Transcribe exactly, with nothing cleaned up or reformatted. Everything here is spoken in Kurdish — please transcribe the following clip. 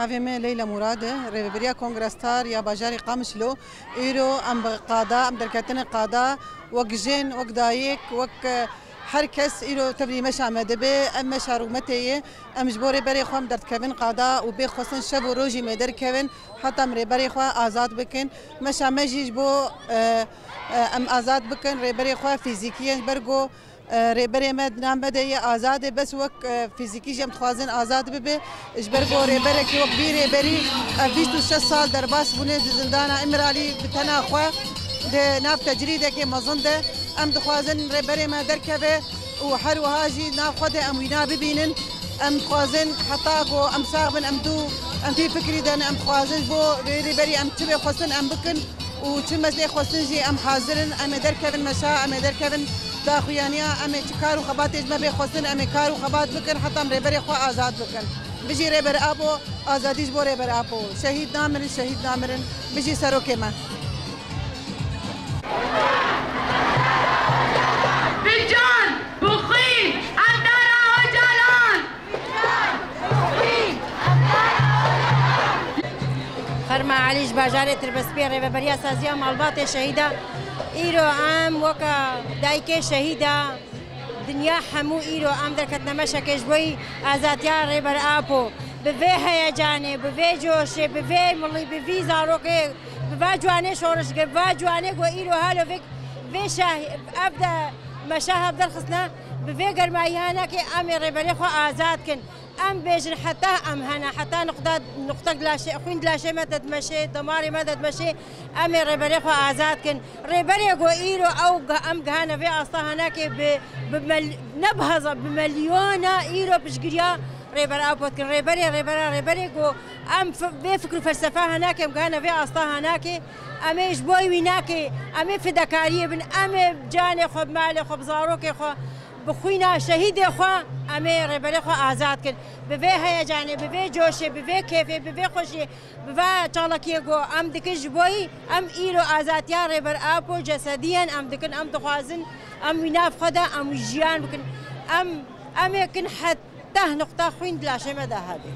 Navê me Leyla Murad e, rêveberiya Kongra Star ya bajarê Qamişlo. Îro em bi qada, em derketine qada, wek jin, wek dayik, wek, e, her kes îro tevlî meşa me dibe. Em meşa rûmetê ye. Em ji bo rêberê xwe em derdikevin qada û bê xwestin şev û rojî me derkevin, heta em rêberê xwe azad bikin. Meşa me jî ji bo, e, e, em azad bikin rêberê xwe fîzîkî ye, ji ber ku, e, rêberê me di nav me de ye, azad e, bes wek, e, fîzîkî jî em dixwazin azad bibe. Ji ber ku rêberekî wek vî rêberî, e, bîst û şeş sal derbas bûne di zindana Îmralî bi tena xwe di nav tecrîdekê mezin de. Em dixwazin rêberê me derkeve û her wiha jî nav xwe de em wîna bibînin. Em dixwazin heta ku em sax bin, em dû, em vî fikrî de ne, em dixwazin ji bo rê-, rêberî em çi bê xwestin em bikin û çi meselê xwestin jî em hazir in. Em ê derkevin meşa, em ê derkevin daxuyaniya, em ê çi kar û xebatê ji me bê xwestin, em ê kar û xebat bikin heta em rêberê xwe azad bikin. Bijî Rêber Apo, azadî ji bo Rêber Apo. Şehîd namirin, şehîd namirin. Bijî serokê me. Bi can, bi xwîn, em dara Ocalan! Ferma Elî ji bajarê Tirbespiyê, rêveberiya saziya malbatê şehîda. Îro em weka dayikê şehîda, dinya hemû îro em derketine meşekê ji bo azadiya Rêber Apo. Bi vê heyecanê, bi vê coşê, bi vê milî, bi vî zarokê, bi va ciwanê şorişgir, bi va ciwanê ku îro halo vê, vê şah-, ev de meşa hev derxistine, bi vê germayî hanekê em ê rêberê xwe azad kin. Em bêjin heta em hene, heta nuqta, nuqtek laşê, xwîn di laşê me de dimeşê, damarê me de dimeşê, em ê rêberê xwe azad kin. Rêberê ku îro ew ge-, em gihane vê asta hanekê bi, bi mel-, ne bi hezar, bi milyona îro piştgiriya Rêber Apo dikin. Rêberê, rêbera, rêberê ku em f-, vê fikr û felsefa hanekê em gihane vê asta hanekê, em ê ji bo wî nakê, em ê fidekariyê bin, em ê canê xwe, bi malê xwe, bi zarokê xwe, bi xwîna şehîdê xwe, em ê rêberê xwe azad kin. Bi vê heyecanê, bi vê coşê, bi vê kêfê, bi vê xweşiyê, bi va çalakiyê ku em dikin ji bo wî, em îro azadiya Rêber Apo cesediyen em dikin, em dixwazin, em wî nav xwe de, em wî jiyan bikin. Em, em ê kin heta nuqta xwîn di laşê me de hebe.